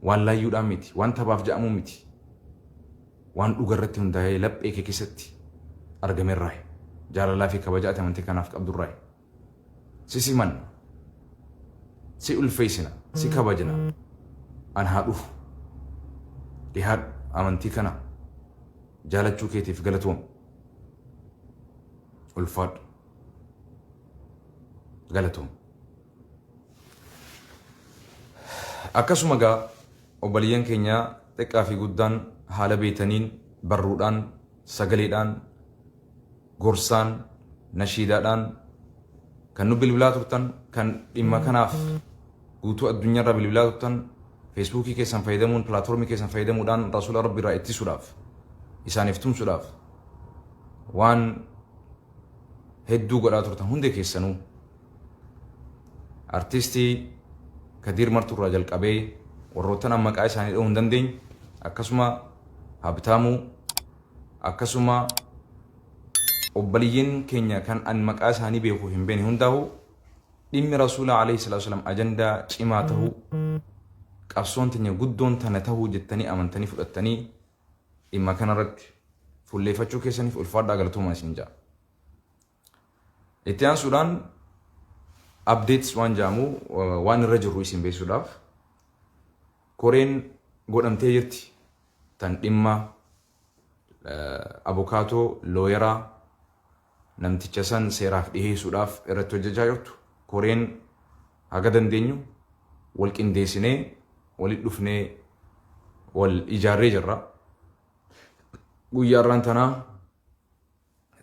Waan laayyuudhaan miti, waan taphaaf ja'amuu miti. Waan dhuga irratti hundaa'ee laphee kee keessatti argamerraayi. Jaalalaa fi kabaja ati amantii kanaaf qabdurraayi. Si simanna. Si ulfeessina, si kabajna. An haa dhufu. Dhihaadhu amantii kana jaalachuu keetiif galatoomi. Ulfaadhu. Galatoomi. Akkasuma gaa obboleeyyan keenya xiqqaa fi guddaan haala beetaniin barruudhaan, sagaleedhaan, gorsaan, nashiidaadhaan kan nu bilbilaa turtan, kan dhimma kanaaf guutuu addunyaarraa bilbilaa turtan, feesbuukii keessan fayyadamuun, pilaatfoormii keessan fayyadamuudhaan rasuula rabbi irraa ittisuudhaaf, isaaniif tumsuudhaaf waan hedduu godhaa turtan hundi keessanuu artistii Kadiir Martuu irraa jalqabee warroottan an maqaa isaanii dhahuu hin dandeenye akkasuma Habtaamuu akkasuma obbaliyyen keenya kan an maqaa isaanii beeku hin beekne hundaa'u dhimmi rasuula alayhi salaatu wasalam ajandaa cimaa tahuu qabsoon teenya guddoon tana tahuu jettanii amantanii fudhattanii dhimma kanarratti fulleeffachuu keessaniif ulfaadhaa galatoomaa isin ja'a. Itti aansuudhaan updates waan jedhamu waan irra jirru isin beeksisuudhaaf koreen godhamtee jirti tan dhimma abukaatoo looyaraa namticha san seeraaf dhiheessuudhaaf irratti hojjechaa jirtu koreen haga dandeenyu wal qindeessinee walitti dhufnee wal ijaarree jirra. Guyyaa irraan tanaa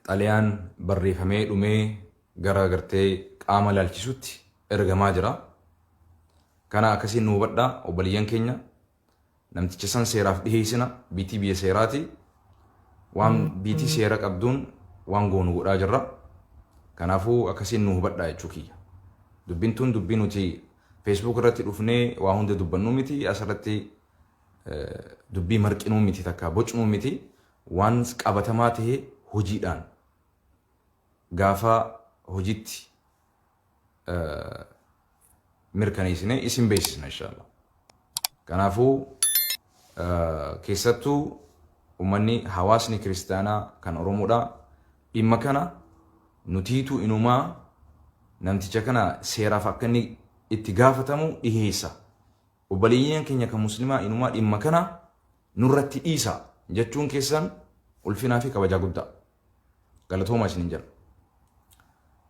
xalayaan barreefamee dhumee gara gartee qaama ilaalchisutti ergamaa jira. Kana akkasiin nu hubadhaa obboleeyyan keenya. Namticha san seeraaf dhiheessina biitii biyya seeraati. Waan biitii seera qabduun waan goonu godhaa jirra. Kanaafuu akkasiin nu hubadhaa jechuu kiyya. Dubbiin tun dubbii nuti Facebook irratti dhufnee waa hunda dubbannu miti asirratti dubbii marqinuu miti takka bocnuu miti waan qabatamaa ta'e hojiidhaan gaafa hojiitti mirkaneessine isin beeksisna inshallah. Kanaafuu keessattuu uummanni hawaasni kiristaanaa kan Oromoodha dhimma kana nutiitu inumaa namticha kana seeraaf akka inni itti gaafatamu dhiheessa. Obboleeyyan keenya kan muslimaa inumaa dhimma kana nurratti dhiisa jechuun keessan ulfinaa fi kabajaa guddaa. Galatoomaa isinin jedha.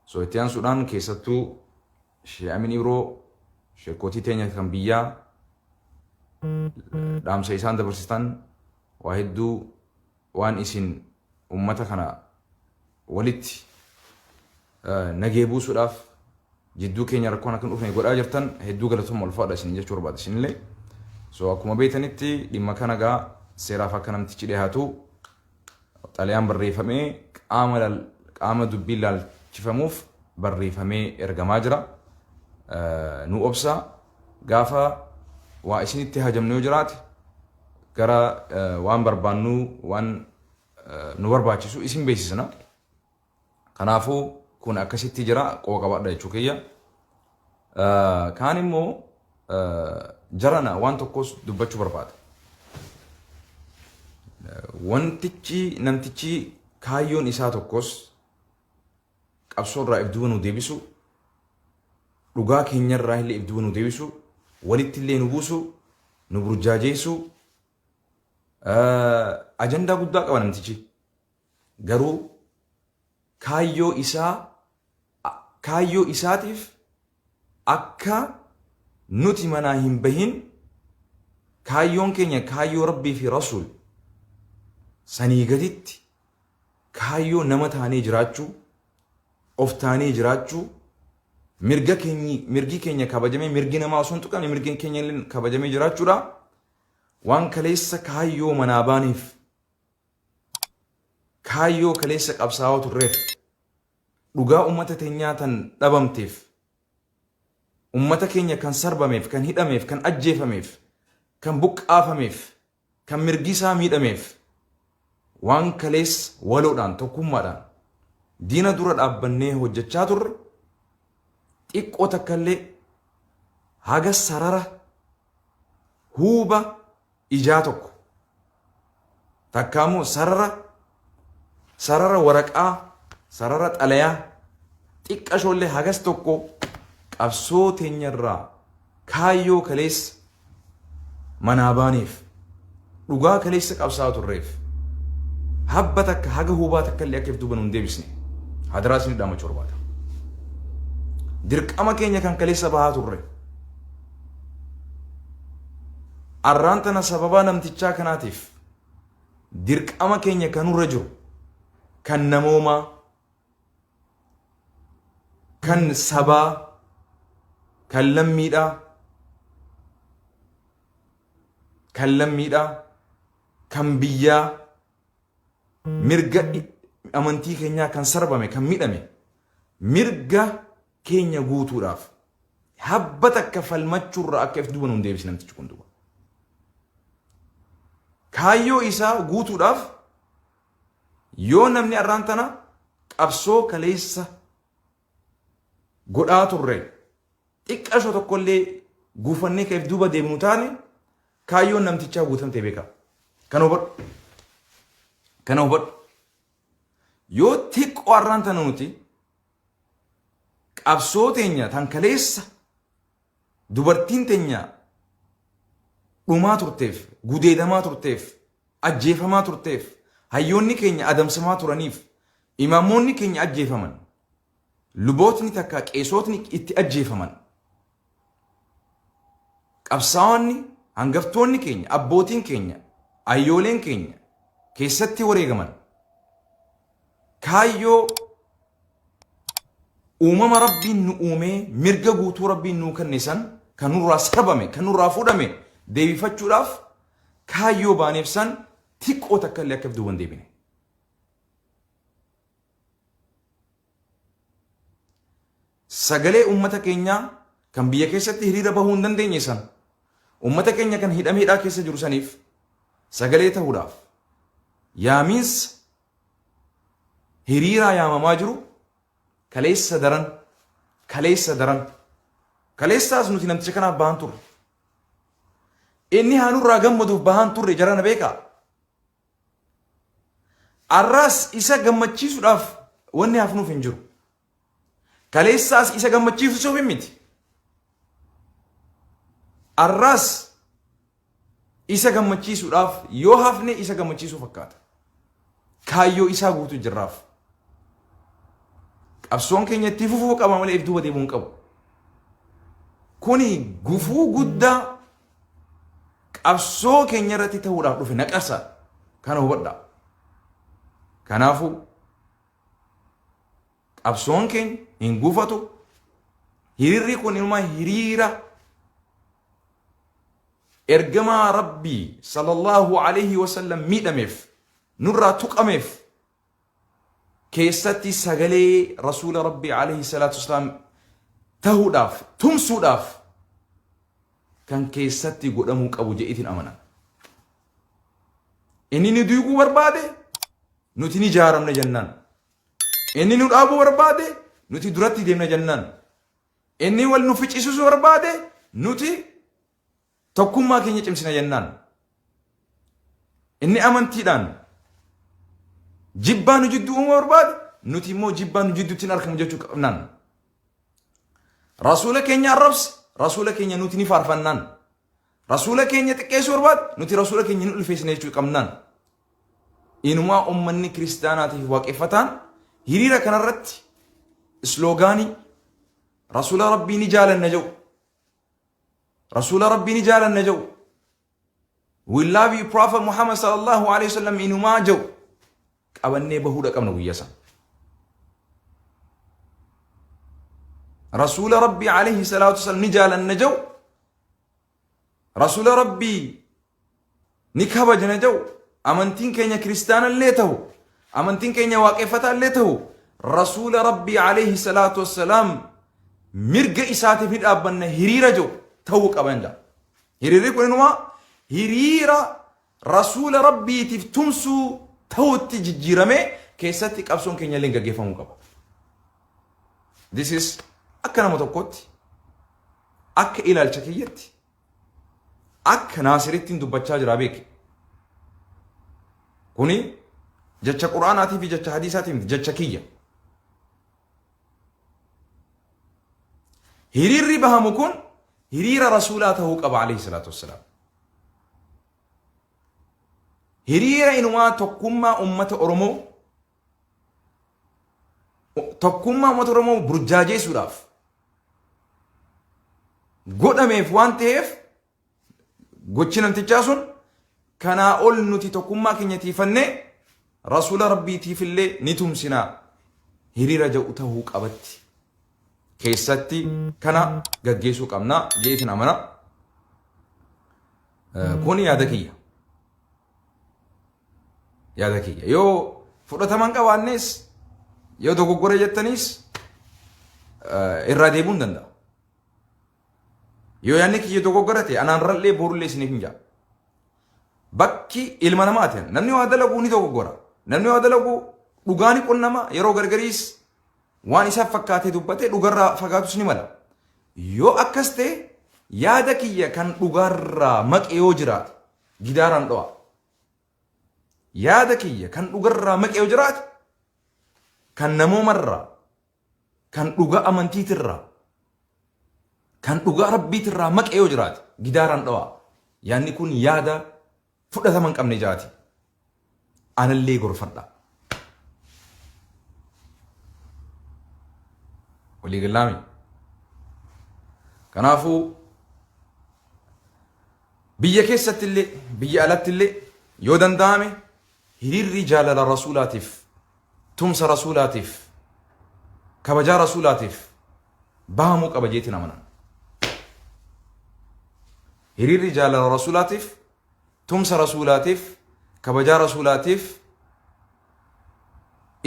So itti aansuudhaan keessattuu Shee Amin Ibroo sheekootii teenya kan biyyaa dhaamsa isaan dabarsitan waa hedduu waan isin ummata kana walitti nagee buusuudhaaf jidduu keenya rakkoon akka hin dhufne godhaa jirtan hedduu galatooma ulfaadha isin jechuu barbaada isinillee. So akkuma beektanitti dhimma kana gaa seeraaf akka namtichi dhiyaatu xalayaan barreeffamee qaama qaama dubbiin laalchifamuuf barreeffamee ergamaa jira. Nu obsa gaafa waa isinitti hajamne yoo jiraate gara waan barbaannu waan nu barbaachisu isin beeksisna. Kanaafuu kun akkasitti jira quba qabaadha jechuu kiyya. Kaan immoo jarana waan tokkos dubbachuu barbaada. Wantichi namtichi kaayyoon isaa tokkos qabsoo irraa if duuba nu deebisu, dhugaa keenyarraa illee if duuba nu deebisu, walitti illee nu buusu, nu burjaajeessu, ajandaa guddaa qaba namtichi. Garuu kaayyoo isaa kaayyoo isaatiif akka nuti manaa hin bahin kaayyoon keenya kaayyoo Rabbii fi Rasuul sanii gaditti kaayyoo nama taanee jiraachuu of taanee jiraachuu mirga keenyi mirgi keenya kabajamee mirgi namaa osoo hin tuqamne mirgi keenya illee kabajamee jiraachuudha waan kaleessa kaayyoo manaa baaneef Kaayyoo kaleessa qabsaawaa turreef, dhugaa ummata teenyaa tan dhabamteef, ummata keenya kan sarbameef, kan hidhameef, kan ajjeefameef, kan buqqaafameef, kan mirgi isaa miidhameef, waan kaleessa waloodhaan, tokkummaadhaan diina dura dhaabbannee hojjechaa turre xiqqoo takkallee haga sarara Huuba ijaa tokko takka immoo sarara sarara waraqaa, sarara xalayaa xiqqashoollee hagas tokko qabsoo teenyarraa, kaayyoo kaleessa manaa baaneef, dhugaa kaleessa qabsaa'aa turreef, habba takka haga huubaa takka illee akka if duuba nun deebisne hadaraa isin dhaammachuu barbaada. Dirqama keenya kan kaleessa bahaa turre arraan tana sababaa namtichaa kanaatiif dirqama keenya kan nurra jiru, kan namoomaa, kan sabaa, kan lammiidhaa, kan biyyaa, mirga amantii keenyaa kan sarbame, kan miidhame, mirga keenya guutuudhaaf habba takka falmachuurraa akka if duuba nun deebisne namtichi kun duuba. Kaayyoo isaa guutuudhaaf yoo namni arraan tana qabsoo kaleessa godhaa turre xiqqashoo tokkollee guufannee ka if duuba deemnu taane, kaayyoon namtichaa guutamtee beeka. Kana hubadhu. Kana hubadhu. Yoo xiqqoo arraan tana nuti qabsoo teenya tan kaleessa dubartiin teenya dhumaa turteef, gudeedamaa turteef, ajjeefamaa turteef, hayyoonni keenya adamsamaa turaniif, imaamoonni keenya ajjeefaman, lubootni takka qeesotni itti ajjeefaman, qabsaa'onni hangaftoonni keenya, abbootiin keenya, ayyooleen keenya keessatti wareegaman, kaayyoo uumama Rabbiin nu uumee mirga guutuu Rabbiin nuu kenne san kan nurraa sarbame, kan nurraa fuudhame deebifachuudhaaf kaayyoo baaneef san xiqqoo takka illee akka if duuban deebine. Sagalee uummata keenyaa kan biyya keessatti hiriira bahuu hin dandeenye san, uummata keenya kan hidhamee hidhaa keessa jiru saniif sagalee ta'uudhaaf yaamiinsa hiriiraa yaamamaa jiru kaleessa daran, kaleessa daran, kaleessaas nuti namticha kanaaf bahan turre. Inni haa nurraa gammaduuf bahan turre, jarana beekaa. Arraas isa gammachiisuudhaaf wanni hafnuuf hin jiru. Kaleessaas isa gammachiisuuf hin miti. Arraas isa gammachiisuudhaaf yoo hafne isa gammachiisuu fakkaata. Kaayyoo isaa guutuu jirraaf. Qabsoon keenya itti fufuu qaba malee if duuba deemuu hin qabu. Kuni gufuu guddaa qabsoo keenya irratti ta'uudhaaf dhufe naqarsa. Kana hubadhaa. Kanaafuu qabsoon keenya hin gufatu. Hiriirri kun inumaa hiriira ergamaa Rabbii sallallahu alaihi wasallam miidhameef, nurraa tuqameef keessatti sagalee rasuula Rabbii alaihi salaatu wasalaam tahuudhaaf, tumsuudhaaf kan keessatti godhamuu qabu jedhiitiin amana. Inni nu diiguu barbaade, nuti ni jaaramne jennaan. Inni nu dhaabuu barbaade, nuti duratti deemna jennaan. Inni wal nu ficcisiisuu barbaade, nuti tokkummaa keenya cimsina jennaan. Inni amantiidhaan jibbaa nu jidduu uumuu barbaade, nuti immoo jibbaa nu jidduutti hin argamu jechuu qabnaan. Rasuula keenya arrabse, rasuula keenya nuti ni faarfannaan. Rasuula keenya xiqqeessuu barbaade, nuti rasuula keenya ni ulfeessina jechuu qabnaan. Inumaa uummanni kiristaanaatiif waaqeffataan hiriira kanarratti slogan rasuula Rabbii ni jaalanna jedhu. Rasuula Rabbii ni jaalanna jedhu. "We love you, Prophet Muhammad sallallahu alaihi wasallam" inumaa jedhu qabannee bahuudha qabna guyyaa sana. Rasuula Rabbii alayhi salaatu wasallam ni jaalanna jedhu, Rasuula Rabbii ni kabajna jedhu, amantiin keenya kiristaanallee ta'u, amantiin keenya waaqeffataallee ta'u, rasuula Rabbii alayhi salaatu wassalaam mirga isaatiif ni dhaabbanna hiriira jedhu ta'uu qaban jedha. Hiriirri kun inumaa hiriira rasuula Rabbiitiif tumsuu ta'utti jijjiiramee keessatti qabsoon keenya illee gaggeeffamuu qaba. This is akka nama tokkotti, akka ilaalcha kiyyatti. Akka Naasirittiin dubbachaa jira beeki. Kuni jecha Qur'aanaatii fi jecha hadiisaatii miti jecha kiyya. Hiriirri bahamu kun hiriira rasuulaa ta'uu qaba alayhi salaatu wassalaam. Hiriira inumaa tokkummaa uummata Oromoo tokkummaa uummata Oromoo burjaajeessuudhaaf godhameef waan ta'eef gochi namtichaa sun kanaa ol nuti tokkummaa keenya tiifannee rasuula rabbiitiif illee ni tumsinaa hiriira jedhu ta'uu qabatti keessatti kana gaggeessuu qabna jeetiin amana. Kun yaada kiyya. Yaada kiyya. Yoo fudhatama hin qabaannes yoo dogoggora jettaniis irraa deebi'uu hin danda'a. Yoo yaadni kiyya dogoggora ta'e anaan ral'ee borullee isiniif hin ja'a. Bakki ilma namaati. Namni waa dalagu ni dogoggora. Namni waa dalagu dhugaa ni qunnama yeroo gargariis waan isaaf fakkaatee dubbate dhugarraa fagaatus ni mala. Yoo akkas ta'e yaada kiyya kan dhugaarraa maqe yoo jiraate gidaaraan dho'a. Yaada kiyya kan dhugarraa maqe yoo jiraate kan namoomarraa kan dhugaa amantiitirraa kan dhugaa rabbiitirraa maqe yoo jiraate gidaaraan dho'a. Yaadni kun yaada fudhatama hin qabne jaati. Anallee gorfadha. Walii gallaami. Kanaafuu biyya keessatti illee biyya alatti illee yoo danda'ame hiriirri jaalala rasuulaatiif tumsa rasuulaatiif kabajaa rasuulaatiif bahamuu qaba jeetiin amanan. Hiriirri jaalala rasuulaatiif tumsa rasuulaatiif kabajaa rasuulaatiif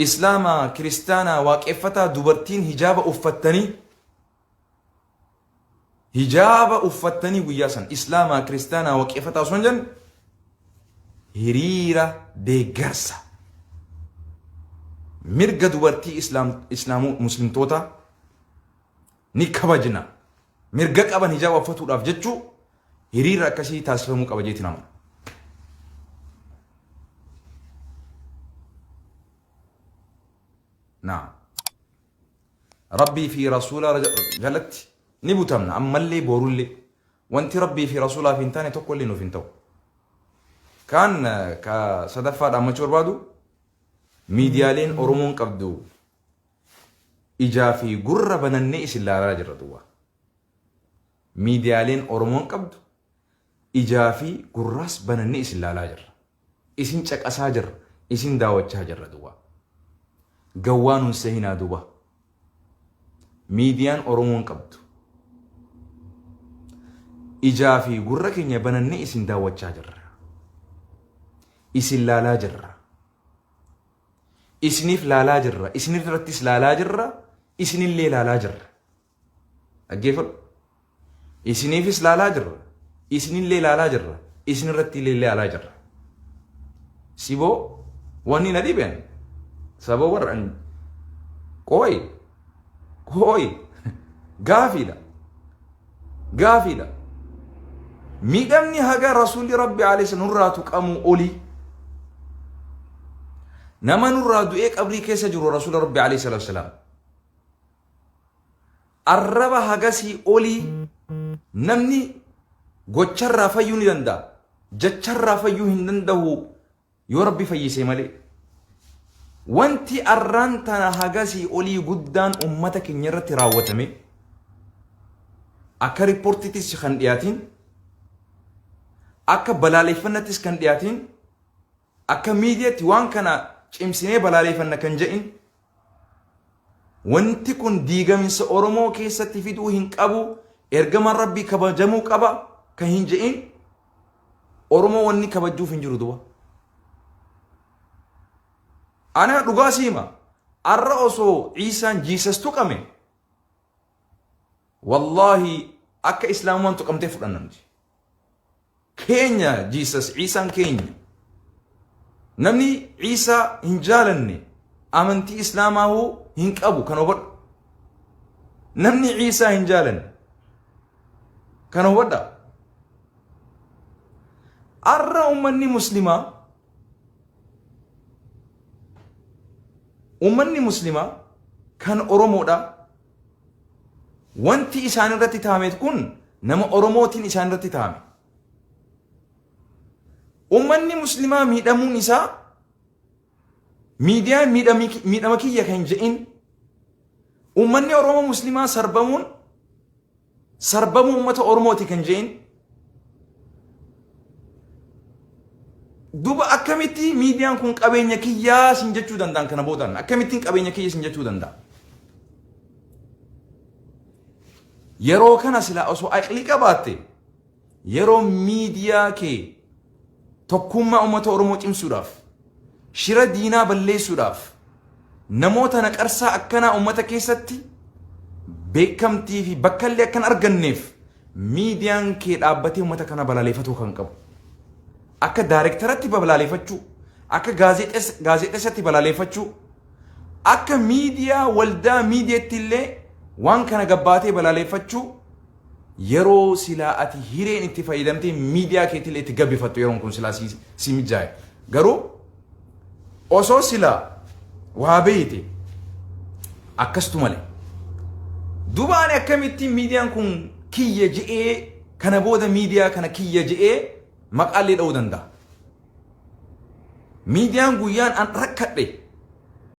islaama kiristaanaa waaqeffataa dubartiin hijaaba uffattanii hijaaba uffattanii guyyaa san islaamaa kiristaanaa waaqeffataa osoo hin jenne hiriira deeggarsa mirga dubartii islaam islaamuu muslimtoota ni kabajna mirga qaban hijaaba uffatuudhaaf jechuu hiriira akkasii taasifamuu qaba jeetiin amana. Naam. Rabbii fi rasuula jalatti ni butamna ammallee borullee wanti rabbii fi rasuulaaf hin taane tokko illee nuuf hin ta'u. Kaan ka sadaffaa dhaammachuu barbaadu miidiyaaleen Oromoon qabdu ijaa fi gurra banannee isin laalaa jirra duwwaa. Miidiyaaleen Oromoon qabdu ijaa fi gurraas banannee isin laalaa jirra. Isin caqasaa jirra. Isin daawwachaa jirra duwwaa. Gawwaa nun sehinaa duuba. Miidiyaan Oromoon qabdu. Ijaa fi gurra keenya banannee isin daawwachaa jirra. Isin laalaa jirra. Isiniif laalaa jirra. Isinirrattis laalaa jirra. Isinillee laalaa jirra. Dhaggeeffadhu. Isiniifis laalaa jirra. Isinillee laalaa jirra. Isinirratti illee laalaa jirra. Siboo wanni na dhibeen sababa warra qooyi qooyi gaafiidha. Gaafiidha. Miidhamni haga rasuulli rabbi alayhi nurraa tuqamuu olii nama nurraa du'ee qabrii keessa jiru rasuula rabbi alayhi salaatu wasalaam. Arraba hagasii olii namni gocharraa fayyuu ni danda'a. Jecharraa fayyuu hin danda'u yoo rabbi fayyise malee. Wanti arraan tana hagasii olii guddaan ummata keenya irratti raawwatame akka riippoortiittis kan dhiyaatiin akka balaaleffannattis kan dhiyaatiin akka miidiyaatti waan kana cimsinee balaaleeffanna kan jedhin Wanti kun diigaminsa Oromoo keessatti fiduu hin qabu, ergamaan Rabbii kabajamuu qaba kan hin je'in Oromoo wanni kabajuuf hin jiru duba. Ana dhugaa si hima. Arra osoo Iisaan Jiisas tuqame wallaahi akka Islaamummaan tuqamtee fudhanna nuti. Keenya Jiisas Iisaan keenya. Namni Iisaa hin jaalanne amantii Islaamaa hoo hin qabu kan hubadhu. Namni Iisaa hin jaalanne kan hubadha. Arra ummanni muslimaa ummanni muslimaa kan Oromoodha. Wanti isaan irratti taa'ame kun nama Oromootiin isaan irratti taa'ame. Ummanni muslimaa miidhamuun isaa miidiyaan miidhama kiyya kan je'in ummanni Oromoo muslimaa sarbamuun sarbamuu uummata Oromooti kan je'in duba akkamitti miidiyaan kun qabeenya kiyyaa sin jechuu danda'an kana boodaan akkamittiin qabeenya kiyya sin jechuu danda'a. Yeroo kana silaa osoo aqlii qabaatte yeroo miidiyaa kee tokkummaa uummata Oromoo cimsuudhaaf shira diinaa balleessuudhaaf namoota naqarsaa akkanaa uummata keessatti beekamtii fi bakkallee akkan arganneef miidiyaan kee dhaabbatee uummata kana balaaleffatuu kan qabu. Akka daarektaratti balaaleffachuu, akka gaazexeessatti balaaleffachuu, akka miidiyaa waldaa miidiyaatti illee waan kana gabbaatee balaaleffachuu yeroo silaa ati hireen itti fayyadamtee miidiyaa keetillee itti gabbifattu yeroon kun silaa si mijaa'e. Garuu osoo silaa waa beeyte akkastu malee. Duuba ani akkamittiin miidiyaan kun kiyya je'ee kana booda miidiyaa kana kiyya je'ee maqaallee dha'uu danda'a. Miidiyaan guyyaan an rakkadhe